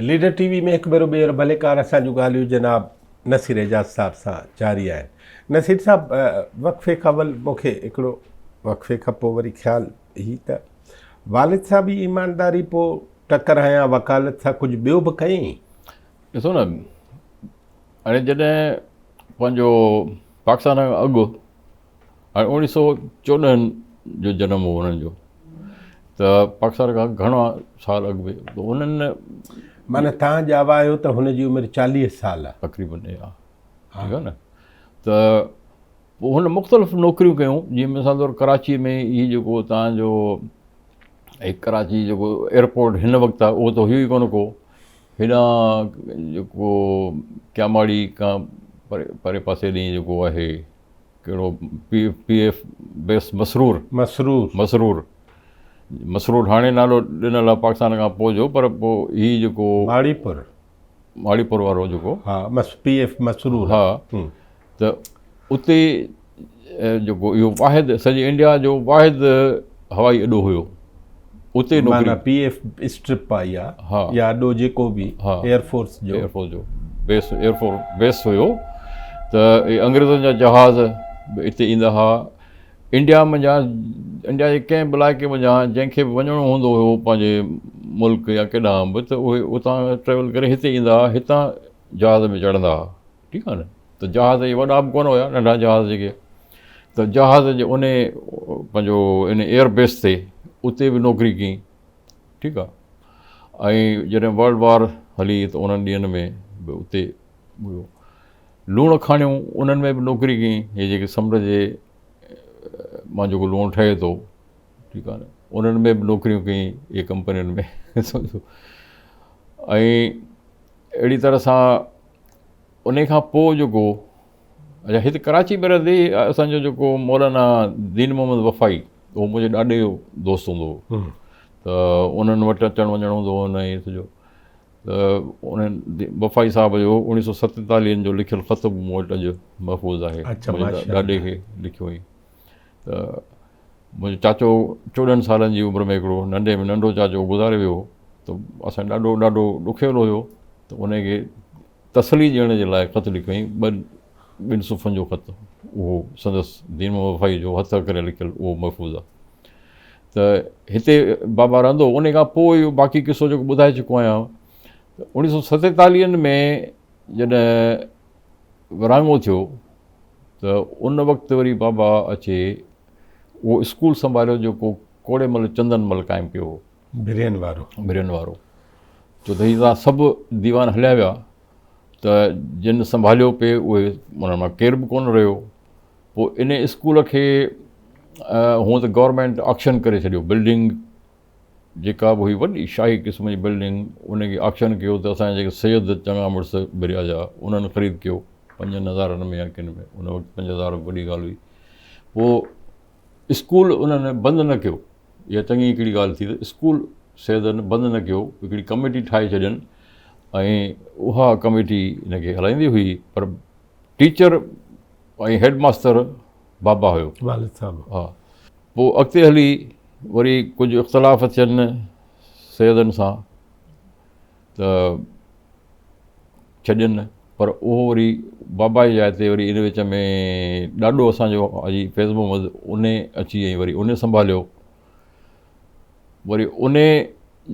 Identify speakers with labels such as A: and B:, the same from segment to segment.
A: Leader ٽي V ۾ هڪ ڀيرو ٻيهر ڀليڪار اسان جون ڳالهيون جناب نصير اعجاز صاحب سان جاري آهن. نصير صاحب وقفي کان اول مون کي هڪڙو وقفي کان پوء وري خيال هي ته والد صاحب جي ايمانداري پوء ٽڪر هنيا وڪالت سان ڪجهه ٻيو به ڪيائين؟
B: ڏسو نه هاڻي جڏهن پنهنجو پاڪستان کان اڳ هاڻي اوڻيهه سو چوڏهن جو جنم هو انهن جو ته پاڪستان کان گهڻا سال اڳ ۾ انهن
A: معنيٰ تان ڄاوا آهيو ته هن جي عمر چاليهه سال آهي
B: تقريبن اها ٺيڪ آهي نه ته پوء هن مختلف نوڪريون ڪيون جيئن مثال طور ڪراچي ۾ هي جيڪو تان جو هي ڪراچي جيڪو ايئرپورٽ هن وقت آهي اهو ته هيو ئي ڪونه ڪو هيڏانهن جيڪو ڪياماڙي کان پري پري پاسي ڏي جيڪو آهي ڪهڙو P P F base Masroor
A: Masroor
B: Masroor Masroor هاڻي نالو ڏنل آهي پاڪستان کان پوء جو پر پوء هي جيڪو
A: ماڙي پور
B: ماڙي پور وارو جيڪو
A: ها مس پي ايف مسرور
B: ها ته اتي جيڪو اهو واحد سڄي انڊيا جو واحد هوائي اڏو هيو اتي نوڪري
A: معنيٰ پي ايف اسٽرپ آ يا
B: ها
A: يا اڏو جيڪو به
B: ها
A: ايئر فورس جو
B: ايئر فورس جو بيس ايئر فورس بيس هيو ته اهي انگريزن جا جهاز به اتي ايندا هئا انڊيا منجهان انڊيا جي ڪنهن به علائقي منجهان جنهن کي به وڃڻو هوندو هيو پنهنجي ملڪ يا ڪيڏانهن به ته اهي اتان ٽريول ڪري هتي ايندا هئا هتان جهاز ۾ چڙهندا هئا ٺيڪ آهي نه ته جهاز اهي وڏا به ڪونه هيا ننڍا جهاز جيڪي ته جهاز جي ان پنهنجو ان ايئر بيس تي اتي به نوڪري ڪئي ٺيڪ آهي ۽ جڏهن ورلڊ وار هلي ته انهن ڏينهن ۾ به اتي هيو لوڻ کاڻيون انهن ۾ به نوڪري ڪئي هي جيڪي سمنڊ جي مان جيڪو لوڻ ٺهي ٿو ٺيڪ آهي نه انهن ۾ به نوڪريون ڪئي اهي ڪمپنين ۾ سمجهو ۽ اهڙي طرح سان ان کان پوء جيڪو اچا هت ڪراچي ۾ رهندي اسانجو جيڪو مولانا دين محمد وفائي اهو منهنجي ڏاڏي جو دوست هوندو هو ته انهن وٽ اچڻ وڃڻ هوندو هو ۽ سڄو ته انهن وفائي صاحب جو اوڻيهه سو ستيتاليهن جو لکيل خط به مون وٽ اڄ محفوظ آهي منهنجي ڏاڏي کي لکيو هئي ته منهنجو چاچو چوڏهن سالن جي عمر ۾ هڪڙو ننڍي ۾ ننڍو چاچو گذاري ويو هو ته اسان ڏاڍو ڏاڍو ڏکيل هيو ته ان کي تسلي ڏيڻ جي لاء خط لکيائين ٻن ٻن صفحن جو خط اهو سندس دين وفائي جو هٿ ڪري لکيل اهو محفوظ آهي ته هتي بابا رهندو ان کان پوء اهو باقي قصو جيڪو ٻڌائي چڪو آهيان ته اوڻيهه سو ستيتاليهن ۾ جڏهن ورهاڱو ٿيو ته ان وقت وري بابا اچي اهو اسڪول سنڀاليو جيڪو ڪوڙي مل چندن مل قائم ڪيو هو.
A: ڀرين وارو.
B: ڀرين وارو. ڇو ته هي تان سڀ ديوان هليا ويا ته جن سنڀاليو پئي اهي انهن مان ڪير به ڪونه رهيو. پوء ان اسڪول کي هونء ته گورنمينٽ آڪشن ڪري ڇڏيو بلڊنگ جيڪا به هئي وڏي شاهي قسم جي بلڊنگ ان کي آڪشن ڪيو ته اسان جا جيڪي سيد چڱا مڙس ڀريا جا انهن خريد ڪيو پنجن هزارن ۾ يا ڪن ۾ ان وقت 5000 به وڏي ڳالهه هئي پوء اسڪول انهن بند نه ڪيو اها چڱي هڪڙي ڳالهه ٿي ته اسڪول سيدن بند نه ڪيو هڪڙي ڪميٽي ٺاهي ڇڏين ۽ اها ڪميٽي ان کي هلائيندي هئي پر ٽيچر ۽ هيڊ ماستر بابا هيو
A: والد صاحب
B: ها پوء اڳتي هلي وري ڪجهه اختلاف ٿين سيدن سان ته ڇڏين پر اهو وري بابا جي جاء تي وري ان وچ ۾ ڏاڏو اسانجو حاجي فيض محمد ان اچي ۽ وري ان سنڀاليو وري ان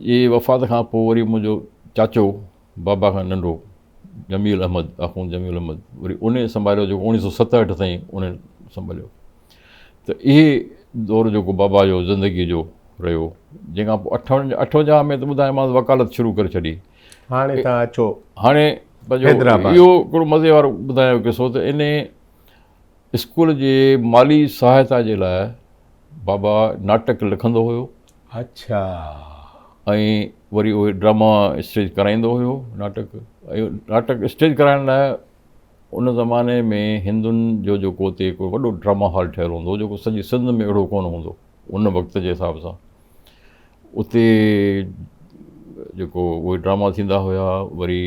B: جي وفات کان پوء وري منهنجو چاچو بابا کان ننڍو جميل احمد آخوند جميل احمد وري ان سنڀاليو جيڪو اوڻيهه سو ستهٺ تائين ان سنڀاليو ته اهي دور جيڪو بابا جو زندگي جو رهيو جنهن کان پوء اٺونجاهه ۾ ته ٻڌايومانس وڪالت شروع ڪري ڇڏي.
A: هاڻي تان اچو
B: هاڻي پنهنجو اهو هڪڙو مزي وارو ٻڌايان قصو ته ان اسڪول جي مالي سهائتا جي لاء بابا ناٽڪ لکندو هيو.
A: اڇا.
B: ۽ وري اهي ڊراما اسٽيج ڪرائيندو هيو ناٽڪ ۽ ناٽڪ اسٽيج ڪرائڻ لاء ان زماني ۾ هندن جو جيڪو اتي هڪ وڏو ڊراما هال ٺهيل هوندو هو جيڪو سڄي سنڌ ۾ اهڙو ڪونه هوندو ان وقت جي حساب سان اتي جيڪو اهي ڊراما ٿيندا هيا وري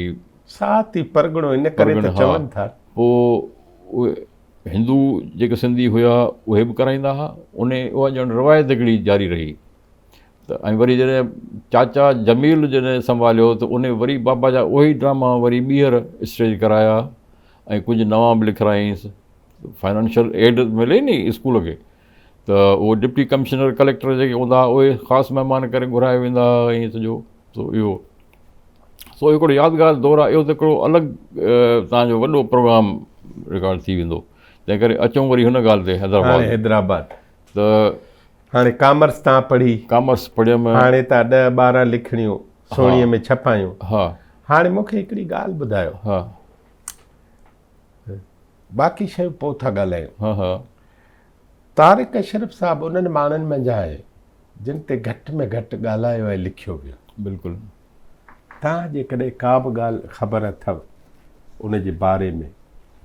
A: ساهتي پرڳڻو ان ڪري ته چون ٿا.
B: پوء اهي هندو جيڪي سنڌي هيا اهي به ڪرائيندا هئا ان اها ڄڻ روايت هڪڙي جاري رهي. ته ۽ وري جڏهن چاچا جميل جڏهن سنڀاليو ته ان وري بابا جا اهي ئي ڊراما وري ٻيهر اسٽيج ڪرايا ۽ ڪجهه نوان به لکرايائينس. فائنانشل ايڊ ملي ني اسڪول کي ته اهو ڊپٽي ڪمشنر ڪليڪٽر جيڪي هوندا هئا اهي خاص مهمان ڪري گهرايا ويندا هئا ائين سڄو سو اهو سو هڪڙو يادگار دور آهي اهو ته هڪڙو الڳ تان جو وڏو پروگرام رڪارڊ ٿي ويندو تنهن ڪري اچون وري هن ڳالهه تي حيدرآباد
A: حيدرآباد
B: ته
A: هاڻي ڪامرس تان پڙهي
B: ڪامرس پڙهيم
A: هاڻي تان 10 12 لکڻيون سهڻيء ۾ ڇپايون
B: ها
A: هاڻي مون کي هڪڙي ڳالهه ٻڌايو
B: ها
A: باقي شيون پوء ٿا ڳالهايون.
B: ها ها.
A: طارق اشرف صاحب انهن ماڻهن منجهان آهي جن تي گهٽ ۾ گهٽ ڳالهايو ۽ لکيو ويو.
B: بلڪل.
A: توهان جيڪڏهن ڪا به ڳالهه خبر اٿو ان جي باري ۾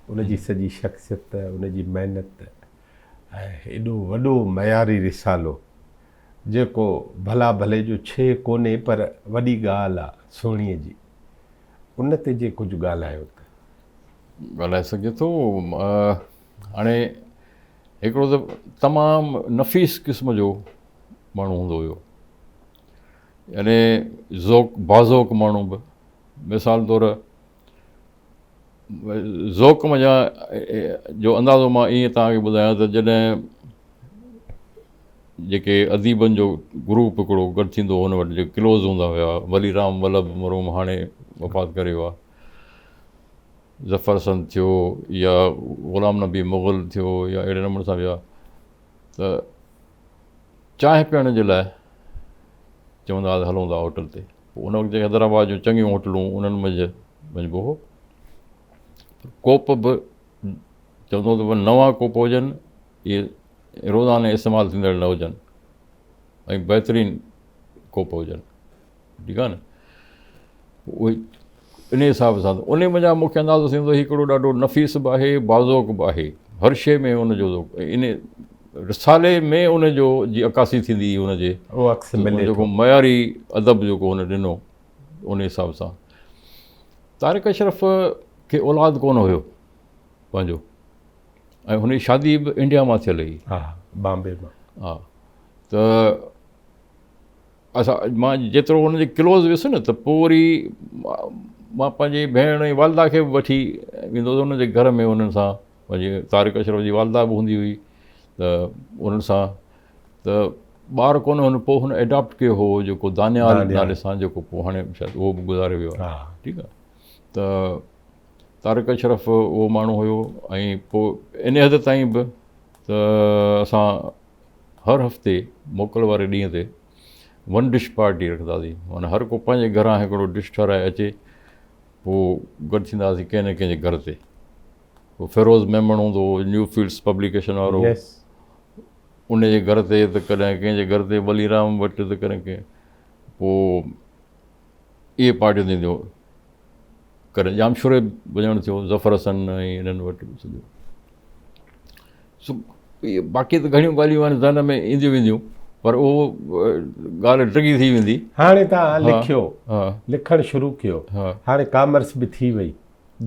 A: ان جي سڄي شخصيت ان جي محنت ۽ ايڏو وڏو معياري رسالو جيڪو ڀلا ڀلي جو ڇيهه ڪونهي پر وڏي ڳالهه آ سهڻيء جي ان تي جي ڪجهه ڳالهايو ته.
B: ڳالهائي سگهجي ٿو. هاڻي هڪڙو ته تمام نفيس قسم جو ماڻهو هوندو هيو يعني ذوق باذوق ماڻهو به مثال طور ذوق منجهان جو اندازو مان ائين توهان کي ٻڌايان ته جڏهن جيڪي اديبن جو گروپ هڪڙو گڏ ٿيندو هو هن وٽ جيڪي ڪلوز هوندا هيا ولي رام ولڀ مرحوم هاڻي وفات ڪري ويو آهي ظفر حسن ٿيو يا غلام نبي مغل ٿيو يا اهڙي نموني سان ويا ته چانهه پيئڻ جي لاء چوندا هئا ته هلون ٿا هوٽل تي پوء ان وقت جيڪي حيدرآباد جون چڱيون هوٽلون انهن منجهه وڃبو هو ڪوپ به چوندو هو ته نوان ڪوپ هجن اهي روزاني استعمال ٿيندڙ نه هجن ۽ بهترين ڪوپ هجن ٺيڪ آهي نه اهي ان حساب سان ان منجهان مون کي اندازو ٿيندو هڪڙو ڏاڍو نفيس به آهي باذوق به آهي هر شيء ۾ ان جو ذوق ان رسالي ۾ ان جو جي عڪاسي ٿيندي ان جي
A: اهو عڪس ملي
B: جيڪو معياري ادب جيڪو هن ڏنو ان حساب سان طارق اشرف کي اولاد ڪونه هيو پنهنجو ۽ هن جي شادي به انڊيا مان ٿيل هئي
A: ها بامبي مان
B: ها ته اسان مان جيترو ان جي ڪلوز ويس نه ته پوء وري مان پنهنجي ڀيڻ ۽ والده کي به وٺي ويندو هوس انهن جي گهر ۾ انهن سان پنهنجي طارق اشرف جي والده به هوندي هئي ته انهن سان ته ٻار ڪونه هن پوء هن ايڊاپٽ ڪيو هو جيڪو دانيال نالي سان جيڪو پوء هاڻي شايد اهو به گذاري ويو آهي ٺيڪ آهي ته طارق اشرف اهو ماڻهو هيو ۽ پوء ان حد تائين به ته اسان هر هفتي موڪل واري ڏينهن تي ون ڊش پارٽي رکنداسين معنيٰ هر ڪو پنهنجي گهران هڪڙو ڊش ٺهرائي اچي پوء گڏ ٿينداسين ڪنهن نه ڪنهن جي گهر تي پوء فيروز ميمڻ هوندو هو نيو فيلڊس پبليڪيشن وارو ان جي گهر تي ته ڪڏهن ڪنهن جي گهر تي ولي رام وٽ ته ڪڏهن ڪنهن پوء اهي پارٽيون ٿينديون ڪڏهن ڄامشوري وڃڻ ٿيو ظفر حسن ۽ انهن وٽ سڄو سو باقي ته گهڻيون ڳالهيون آهن ذهن ۾ اينديون وينديون پر اهو ڳالهه ڊگهي ٿي ويندي.
A: هاڻي توهان لکيو، لکڻ شروع ڪيو، هاڻي ڪامرس به ٿي وئي،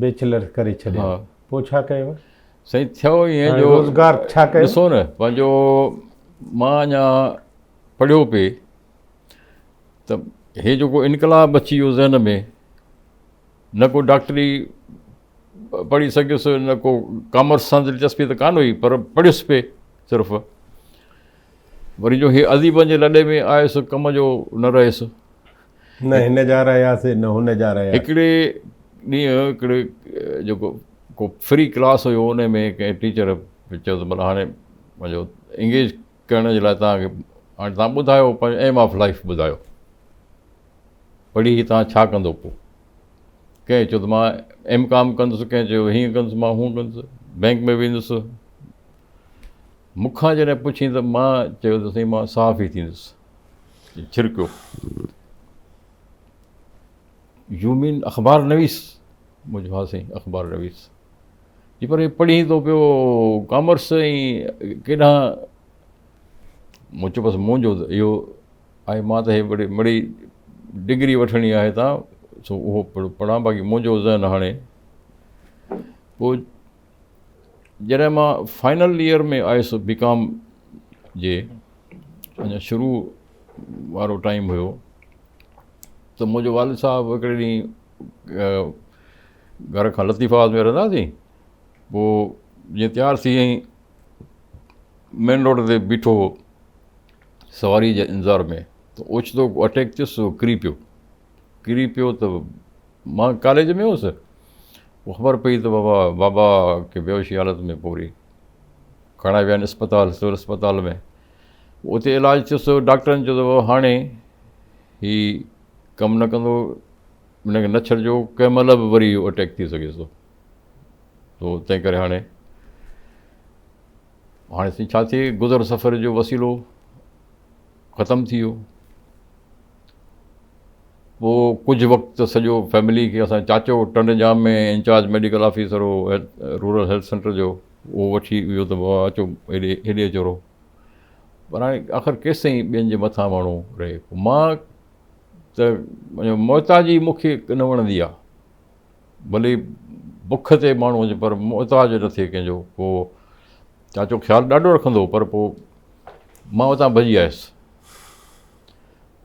A: بيچلر ڪري ڇڏيو، پوء ڇا ڪيو؟
B: سائين ٿيو ائين جو
A: روزگار ڇا ڪيو؟
B: ڏسو نه پنهنجو مان اڃا پڙهيو پئي ته هي جيڪو انقلاب اچي ويو ذهن ۾ نه ڪو ڊاڪٽري پڙهي سگهيس نه ڪو ڪامرس سان دلچسپي ته ڪانه هئي پر پڙهيس پئي صرف وري جو هي اديبن جي لڏي ۾ آيس ڪم جو نه رهيس
A: نه هن جا رهياسي نه هن جا رهياسي
B: هڪڙي ڏينهن هڪڙي جيڪو ڪو فري ڪلاس هيو ان ۾ ڪنهن ٽيچر چيو ته مطلب هاڻي پنهنجو انگيج ڪرڻ جي لاء توهان کي هاڻي توهان ٻڌايو پنهنجو ايم آف لائف ٻڌايو پڙهي توهان ڇا ڪندو پوء ڪنهن چيو ته مان ايم ڪام ڪندس ڪنهن چيو هيئن ڪندس مان هونئن ڪندس بئنڪ ۾ ويندس مون کان جڏهن پڇين ته مان چيو ته سائين مان صحافي ٿيندس ڇرڪيو يو مين اخبار نويس مون چيو ها سائين اخبار نويس جي پر هي پڙهين ٿو پيو ڪامرس ۽ ڪيڏانهن مون چيو بس منهنجو ته اهو آهي مان ته هي وڙي مڙئي ڊگري وٺڻي آهي هتان سو اهو پڙهان باقي منهنجو ذهن هاڻي پوء جڏهن مان فائنل ايئر ۾ آيس بي ڪام جي اڃا شروع وارو ٽائيم هيو ته منهنجو والد صاحب هڪڙي ڏينهن گهر کان لطيف آباد ۾ رهندا هئاسين پوء جيئن تيار ٿي ۽ مين روڊ تي بيٺو هو سواري جي انتظار ۾ ته اوچتو اٽيڪ ٿيس ڪري پيو ڪري پيو ته مان ڪاليج ۾ هوس پوء خبر پئي ته بابا بابا کي بيهوشي حالت ۾ پوري کڻائي ويا آهن اسپتال سول اسپتال ۾ اتي علاج ٿيس ڊاڪٽرن چيو ته هاڻي هي ڪم نه ڪندو هن کي نه ڇڏجو ڪنهن مهل به وري اهو اٽيڪ ٿي سگهي ٿو تو تنهن ڪري هاڻي هاڻي سائين ڇا ٿئي گذر سفر جو وسيلو ختم ٿي ويو پوء ڪجهه وقت سڄو فيملي کي اسان چاچو ٽنڊي ڄام ۾ انچارج ميڊيڪل آفيسر هو رورل هيلٿ سينٽر جو اهو وٺي ويو ته بابا اچو هيڏي هيڏي اچو رهو پر هاڻي آخر ڪيستائين ٻين جي مٿان ماڻهو رهي مان ته محتاجي مون کي نه وڻندي آهي ڀلي بک تي ماڻهو هجي پر محتاج نه ٿئي ڪنهن جو پوء چاچو خيال ڏاڍو رکندو هو پر پوء مان اتان ڀڄي آيس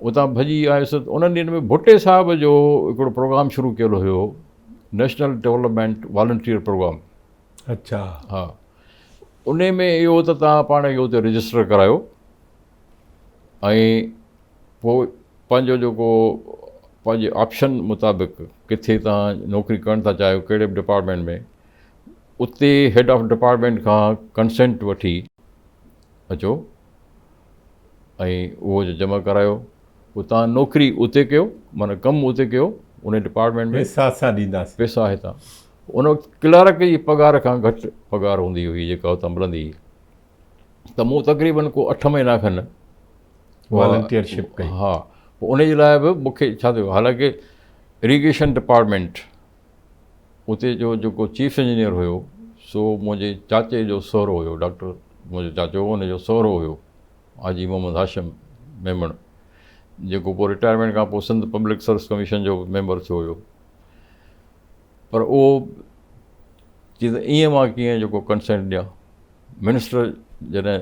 B: اتان ڀڄي آيس ته انهن ڏينهن ۾ ڀٽي صاحب جو هڪڙو پروگرام شروع ڪيل هيو نيشنل ڊولپمينٽ والنٽيئر پروگرام
A: اچھا
B: ها ان ۾ اهو ته توهان پاڻ کي اتي رجسٽر ڪرايو ۽ پوء پنهنجو جيڪو پنهنجي آپشن مطابق ڪٿي توهان نوڪري ڪرڻ ٿا چاهيو ڪهڙي به ڊپارٽمينٽ ۾ اتي هيڊ آف ڊپارٽمينٽ کان ڪنسينٽ وٺي اچو ۽ اهو جمع ڪرايو پوء توهان نوڪري اتي ڪيو معنيٰ ڪم اتي ڪيو ان ڊپارٽمينٽ ۾
A: پيسا اسان ڏينداسين
B: پيسا هتان ان وقت ڪلارڪ جي پگهار کان گهٽ پگهار هوندي هئي جيڪا اتان ملندي هئي ته مون تقريبن ڪو اٺ مهينا کن
A: والنٽيئرشپ ڪئي
B: ها پوء ان جي لاء به مون کي ڇا ٿيو حالانڪه اريگيشن ڊپارٽمينٽ اتي جو جيڪو چيف انجنيئر هيو سو منهنجي چاچي جو سهرو هيو ڊاڪٽر منهنجو چاچو هو ان جو سهرو هيو حاجي محمد هاشم ميمڻ جيڪو پوء رٽائرمينٽ کان پوء سنڌ پبلڪ سروس ڪميشن جو ميمبر ٿيو هيو پر اهو چي ته ائين مان ڪيئن جيڪو ڪنسينٽ ڏيان منسٽر جڏهن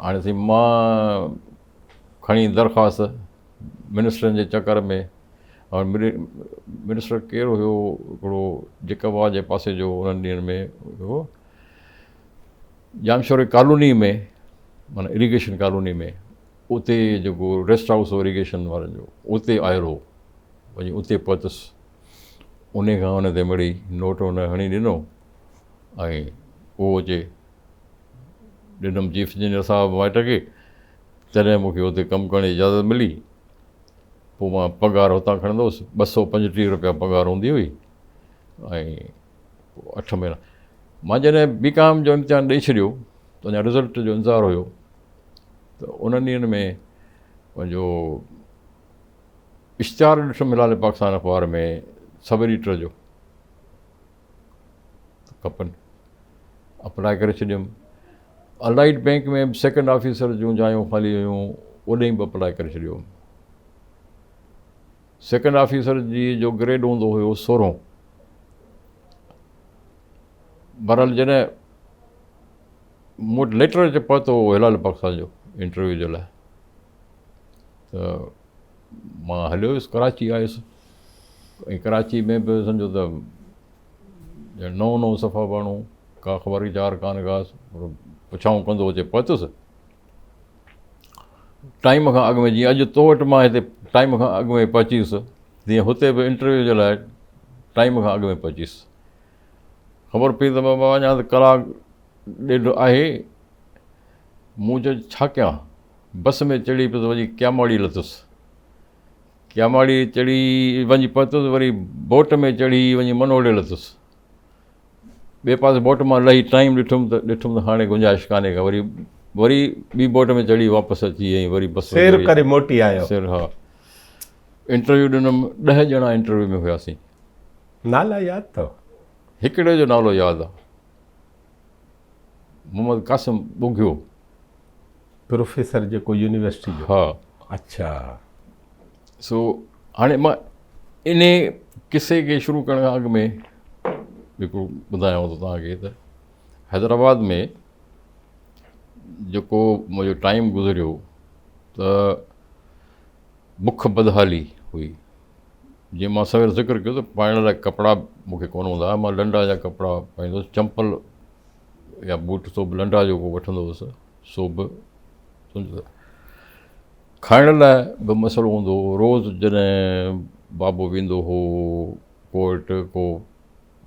B: هاڻي سائين مان کڻي درخواست منسٽرن جي چڪر ۾ اور منسٽر ڪير هيو هڪڙو جيڪب آباد جي پاسي جو انهن ڏينهن ۾ هيو ڄامشوري ڪالوني ۾ معنيٰ اريگيشن ڪالوني ۾ اتي جيڪو ريسٽ هائوس هو اريگيشن وارن جو اتي آيل هو وڃي اتي پهتس ان کان ان تي مڙئي نوٽ هن هڻي ڏنو ۽ اهو اچي ڏنم چيف انجنيئر صاحب مائٽ کي تڏهن مون کي اتي ڪم ڪرڻ جي اجازت ملي پوء مان پگهار هتان کڻندو هوس 235 روپيا پگهار هوندي هئي ۽ پوء اٺ مهينا مان جڏهن بي ڪام جو امتحان ڏئي ڇڏيو ته اڃا رزلٽ جو انتظار هيو ته انهن ڏينهن ۾ پنهنجو اشتهار ڏٺم هلال پاڪستان اخبار ۾ سب ايڊيٽر جو کپن اپلاء ڪري ڇڏيم الائيڊ بئنڪ ۾ به سيڪنڊ آفيسر جون جايون خالي هيون اوڏي به اپلاء ڪري ڇڏيو سيڪنڊ آفيسر جي جو گريڊ هوندو هيو سورهون بهرحال جڏهن مون وٽ ليٽر اچي پهتو هلال پاڪستان جو انٽرويو جي لاء ته مان هليو ويس ڪراچي آيس ۽ ڪراچي ۾ به سمجهو ته ڄڻ نئون نئون صفا ماڻهو ڪا خبر چار ڪانه ڪا پڇائون ڪندو اچي پهتس ٽائيم کان اڳ ۾ جيئن اڄ تو وٽ مان هتي ٽائيم کان اڳ ۾ پهچي ويس تيئن هتي به انٽرويو جي لاء ٽائيم کان اڳ ۾ پهچي ويس خبر پئي ته بابا اڃا ته ڪلاڪ ڏيڍ آهي مون چيو ڇا ڪيان بس ۾ چڙهي پيس وڃي ڪياماڙي لٿس ڪياماڙي چڙهي وڃي پهتس وري بوٽ ۾ چڙهي وڃي منوڙي لٿس ٻئي پاسي بوٽ مان لهي ٽائيم ڏٺم ته ڏٺم ته هاڻي گنجائش ڪانهي ڪا وري وري ٻي بوٽ ۾ چڙهي واپس اچي ۽ وري بس
A: سير ڪري موٽي آيو
B: سير ها انٽرويو ڏنم 10 ڄڻا انٽرويو ۾ هياسين
A: نالا ياد اٿو
B: هڪڙي جو نالو ياد آ محمد قاسم ٻگهيو
A: پروفيسر جيڪو يونيورسٽي جو
B: ها
A: اڇا
B: سو هاڻي مان انهي قصي کي شروع ڪرڻ کان اڳ ۾ هڪڙو ٻڌايان ٿو توهان کي ته حيدرآباد ۾ جيڪو منهنجو ٽائيم گذريو ته بک بدحالي هئي. جيئن مان سوير ذڪر ڪيو ته پائڻ لاء ڪپڙا مون کي ڪونه هوندا هئا، مان لنڊا جا ڪپڙا پائيندو هوس، چمپل يا بوٽ سو به لنڊا جو ڪو وٺندو هوس، سو به سمجهو ته کائڻ لاء به مسئلو هوندو هو. روز جڏهن بابو ويندو هو ڪورٽ ڪو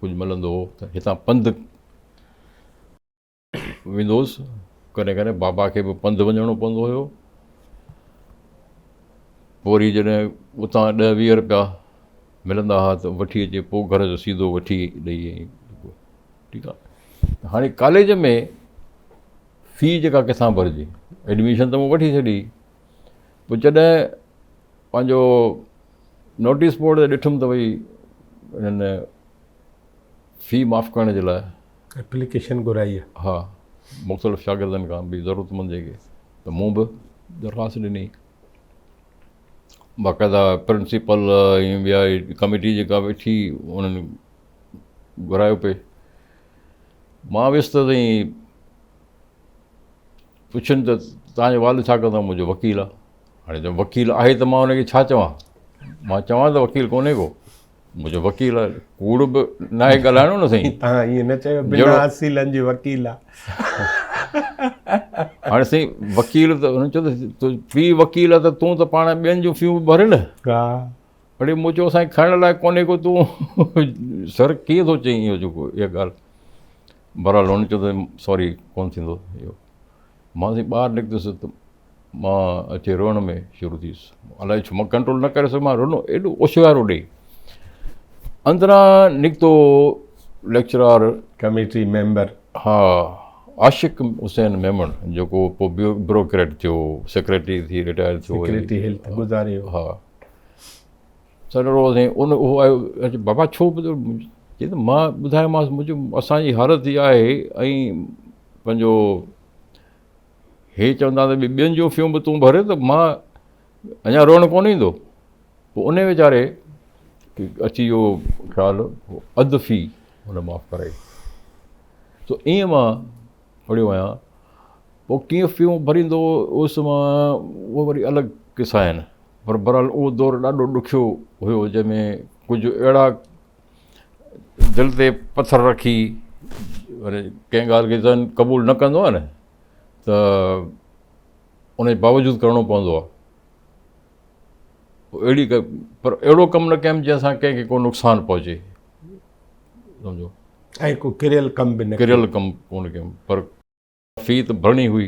B: ڪجهه ملندو هو ته هتان پنڌ ويندو هوس، ڪڏهن ڪڏهن بابا کي به پنڌ وڃڻو پوندو هيو. پوء وري جڏهن اتان ڏهه ويهه رپيا ملندا هئا ته وٺي اچي پوء گهر جو سيڌو وٺي ڏئي ٺيڪ آهي. هاڻي ڪاليج ۾ في جيڪا ڪٿان ڀرجي، ايڊميشن ته مون وٺي ڇڏي، پوء جڏهن پنهنجو نوٽيس بورڊ تي ڏٺم ته ڀئي انهن في معاف ڪرڻ جي لاء
A: ايپليڪيشن گهرائي آهي.
B: ها مختلف شاگردن کان به ضرورتمند جيڪي ته مون به درخواست ڏني باقاعده پرنسپل ۽ ٻيا ڪميٽي جيڪا ويٺي انهن گهرايو پئي مان ويس ته سائين پڇن ته تنهنجو والد ڇا ڪندو منهنجو وڪيل آهي هاڻي جو وڪيل آهي ته مان ان کي ڇا چوان مان چوان ته وڪيل ڪونهي ڪو منهنجو وڪيل آهي ڪوڙ به ناهي ڳالهائڻو نه سائين
A: تهان ائين نه چيو بنا اصيلن جي وڪيل آ
B: هاڻي سائين وڪيل ته هن چيو ته پيء وڪيل آ ته تون ته پاڻ ٻين جون فيون به ڀري نه
A: ها
B: اڙي مون چيو سائين کائڻ لاء ڪونهي ڪو تون سر ڪيئن ٿو چئين اهو جيڪو اها ڳالهه بهرحال هن چيو ته سوري ڪونه ٿيندو اهو مان سائين ٻاهر نڪتس ته مان اچي روئڻ ۾ شروع ٿي ويس الائي ڇو مان ڪنٽرول نه ڪري سگهيس مان رنو ايڏو اوڇنگارو ڏئي اندران نڪتو ليڪچرار
A: ڪميٽي ميمبر
B: ها عاشق حسين ميمڻ جيڪو پوء بيوروڪريٽ ٿيو سيڪريٽري ٿي رٽائر ٿيو
A: سيڪريٽري هيلٿ گذاري ويو
B: ها سڏڙو سائين ان اهو آيو اچي بابا ڇو چي ته مان ٻڌايومانس منهنجو اسانجي حالت اها آهي ۽ پنهنجو هي چوندا ته ٻين جون فيون به تون ڀر ته مان اڃا روئڻ ڪونه ايندو پوء ان ويچاري اچي ويو خيال اڌ في هن معاف ڪرائي سو ائين مان پڙهيو آهيان پوء ڪيئن فيون ڀريندو هوس مان اهو وري الڳ قصا آهن پر بهرحال اهو دور ڏاڍو ڏکيو هيو جنهن ۾ ڪجهه اهڙا دل تي پٿر رکي وري ڪنهن ڳالهه کي ذهن قبول نه ڪندو آهي نه ته ان جي باوجود ڪرڻو پوندو آهي اهڙي پر اهڙو ڪم نه ڪيم جنهن سان ڪنهن کي ڪو نقصان پهچي سمجهو
A: ۽ ڪو ڪريل ڪم به نه
B: ڪريل ڪم ڪونه ڪيم پر في ته ڀرڻي هئي،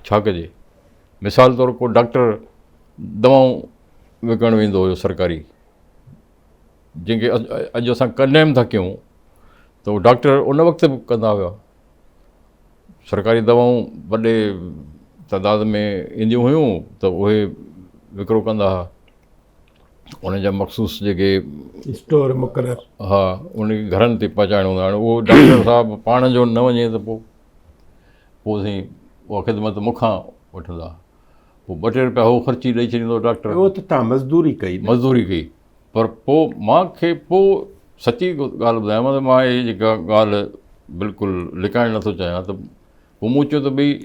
B: ڇا ڪجي؟ مثال طور ڪو ڊاڪٽر دوائون وڪڻڻ ويندو هيو سرڪاري، جنهن کي اڄ اسان ڪنڊيم ٿا ڪيون ته اهو ڊاڪٽر ان وقت به ڪندا هيا. سرڪاري دوائون وڏي تعداد ۾ اينديون هيون ته اهي وڪرو ڪندا هئا. ان جا مخصوص جيڪي
A: اسٽور مقرر
B: ها ان کي گهرن تي پهچائڻو هوندو هاڻي اهو ڊاڪٽر صاحب پاڻ جو نه وڃي ته پوء پوء سائين اها خدمت مون کان وٺندا پوء ٻه ٽي روپيا هو خرچي ڏئي ڇڏيندو ڊاڪٽر
A: اهو ته تان مزدوري ڪئي
B: مزدوري ڪئي پر پوء مان کي پوء سچي ڳالهه ٻڌايان ته مان هي جيڪا ڳالهه بلڪل لڪائڻ نٿو چاهيان ته پوء مون چيو ته ڀئي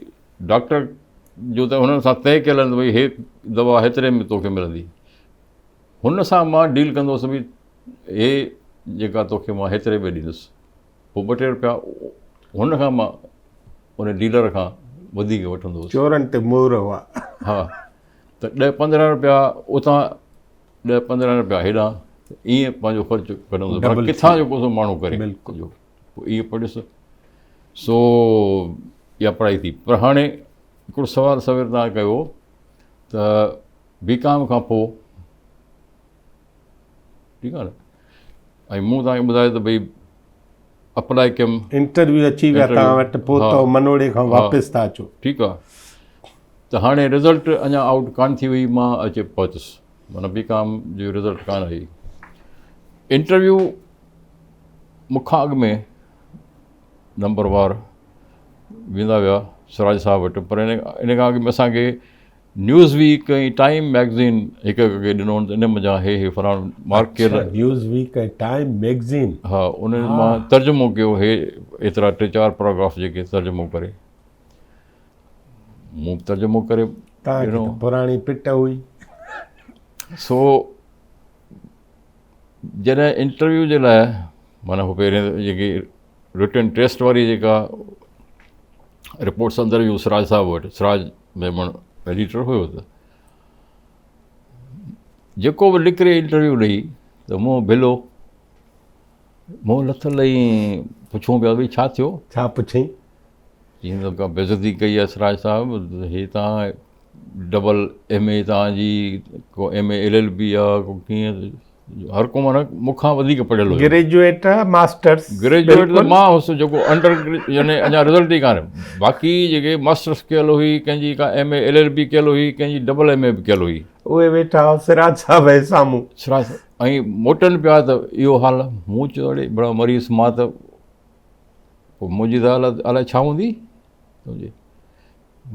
B: ڊاڪٽر جو ته هنن سان طئي ڪيل آهن ته ڀئي هي دوا هيتري ۾ توکي ملندي هن سان مان ڊيل ڪندو هوس ڀئي هي جيڪا توکي مان هيتري ۾ ڏيندس پوء ٻه ٽي روپيا هن کان مان ان ڊيلر کان وڌيڪ وٺندو هوس
A: چورن تي مور هئا
B: ها ته ڏهه پندرهن روپيا اتان ڏهه پندرهن روپيا هيڏانهن ائين پنهنجو خرچ ڪڍندو هوس پر ڪٿان جو ڪو سو ماڻهو ڪري
A: بلڪل
B: پوء ائين پڙهيس سو اها پڙهائي ٿي پر هاڻي هڪڙو سوال سوير توهان ڪيو ته بي ڪام کان پوء ٺيڪ آهي نه ۽ مون توهان کي ٻڌايو ته ڀئي اپلاء ڪيم
A: انٽرويو اچي ويا توهان وٽ پوء تو منوڙي کان واپس ٿا اچو
B: ٺيڪ آهي ته هاڻي رزلٽ اڃا آئوٽ ڪانه ٿي هئي مان اچي پهتس معنيٰ بي ڪام جو رزلٽ ڪانه آئي انٽرويو مون کان اڳ ۾ نمبر وار ويندا ويا سراج صاحب وٽ پر ان ان کان اڳ ۾ اسانکي نيوز ويڪ ۽ ٽائيم ميگزين هڪ هڪ کي ڏنو ان منجهان هي هي فلاڻو مارڪ ڪيل
A: نيوز ويڪ ۽ ٽائيم ميگزين
B: ها ان مان ترجمو ڪيو هي ايترا ٽي چار پيراگراف جيڪي ترجمو ڪري مون ترجمو ڪري
A: توهان کي ته پراڻي پٽ هئي.
B: سو جڏهن انٽرويو جي لاء معنيٰ هو پهرين جيڪي رٽن ٽيسٽ واري جيڪا رپورٽس اندر ويون سراج صاحب وٽ سراج ميمڻ ايڊيٽر هيو ته جيڪو به نڪري انٽرويو ڏئي ته منهن ڀلو منهن لٿل ۽ پڇون پيا ڀئي ڇا ٿيو
A: ڇا پڇئين
B: چيائين ته ڪا بيعزتي ڪئي آهي سراج صاحب هي تان ڊبل ايم اي تان جي ڪو M A L L B آ ڪو ڪيئن هر ڪو معنيٰ مون کان وڌيڪ پڙهيل هيو
A: گريجوئيٽ ماسٽرس
B: گريجوئيٽ ته مان هوس جيڪو انڊر يعني اڃا رزلٽ ئي ڪانه باقي جيڪي ماسٽرس ڪيل هئي ڪنهن جي ڪا M A L L B ڪيل هئي ڪنهن جي ڊبل ايم اي به ڪيل هئي
A: اهي ويٺا هئا سراج صاحب جي سامهون
B: سراج ۽ موٽن پيا ته اهو حال مون چيو اڙي بڙا مريض مان ته پوء منهنجي زال الائي ڇا هوندي تنهنجي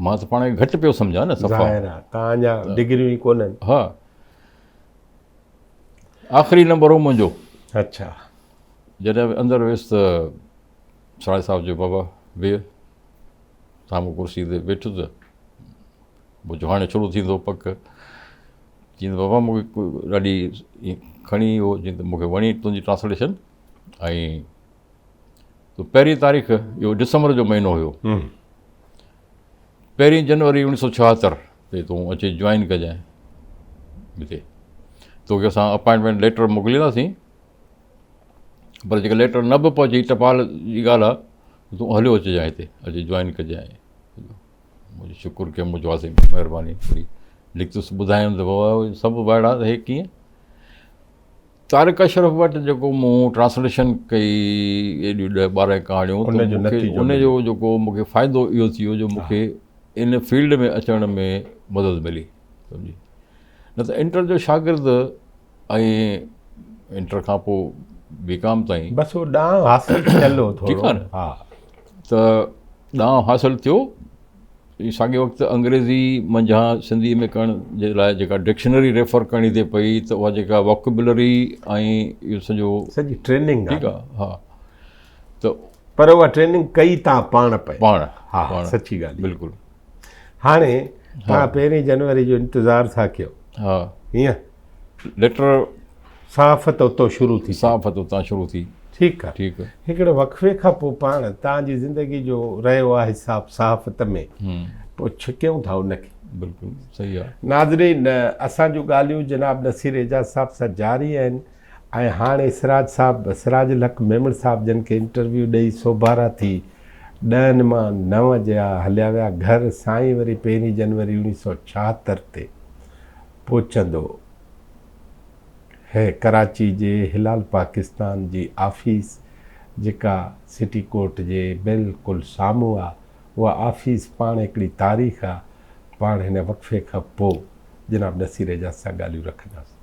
B: مان ته پاڻ کي گهٽ پيو سمجهان نه صفا
A: ظاهر آ تان جا ڊگريون ئي ڪونهن
B: ها آخري نمبر هو منهنجو
A: اڇا
B: جڏهن به اندر ويس ته سراج صاحب جو بابا ويهه سامهون ڪرسي تي ويٺس پوء چيو هاڻي شروع ٿيندو پڪ چيائين ته بابا مونکي ڏاڍي کڻي اهو چيائين ته مونکي وڻي تنهنجي ٽرانسليشن ۽ تو پهرين تاريخ اهو ڊسمبر جو مهينو هيو پهرين جنوري اڻويهه سو ڇاهتر تي تون اچي جوائن ڪجانء هتي توکي اسان اپائنٽمينٽ ليٽر موڪلينداسين پر جيڪا ليٽر نه به پهچي ٽپال جي ڳالهه آهي تون هليو اچجانء هتي اچي جوائن ڪجانء منهنجو شڪر ڪيم منهنجو آسي مهرباني لکتس ٻڌايم ته بابا سڀ وائڙا ته هي ڪيئن طارق اشرف وٽ جيڪو مون ٽرانسليشن ڪئي ايڏيون ڏهه ٻارهن ڪهاڻيون
A: ان جو نتيجو
B: ان جو جيڪو مون کي فائدو اهو ٿي ويو جو مون کي ان فيلڊ ۾ اچڻ ۾ مدد ملي سمجهي نه ته انٽر جو شاگرد ۽ انٽر کان پوء بي ڪام تائين
A: بس اهو ڏانء حاصل ٿيل هو
B: ٿورو ٺيڪ آهي نه ها ته ڏانء حاصل ٿيو ساڳئي وقت انگريزي منجهان سنڌي ۾ ڪرڻ جي لاء جيڪا ڊڪشنري ريفر ڪرڻي ٿي پئي ته اها جيڪا ووڪيبلري ۽ اهو سڄو
A: سڄي ٽريننگ
B: ٺيڪ آهي ها
A: ته پر اها ٽريننگ ڪئي تان پاڻ پئي
B: پاڻ
A: ها سچي ڳالهه
B: بلڪل
A: هاڻي تان پهرين جنوري جو انتظار ٿا ڪيو
B: ها
A: هيئن
B: ليٽر
A: صحافت اتو شروع ٿي.
B: صحافت اتان شروع ٿي.
A: ٺيڪ آ.
B: ٺيڪ.
A: هڪڙي وقفي کان پوء پاڻ توهان جي زندگي جو رهيو آ حساب صحافت ۾ پوء ڇڪيون ٿا ان کي.
B: بلڪل صحيح آ.
A: ناظرين اسان جون ڳالهيون جناب نصير اعجاز صاحب سان جاري آهن ۽ هاڻي سراج صاحب سراج الحق ميمڻ صاحب جن کي انٽرويو ڏئي سوڀارا ٿي ڏهن مان نو جيا هليا ويا گهر سائين وري پهرين جنوري اوڻيهه سئو ڇاهتر تي پهچندو هي ڪراچي جي هلال پاڪستان جي آفيس جيڪا سٽي ڪورٽ جي بلڪل سامهون آ اها آفيس پاڻ هڪڙي تاريخ آ پاڻ هن وقفي کان پو جناب نصير اعجاز سان ڳالهيون رکنداسين.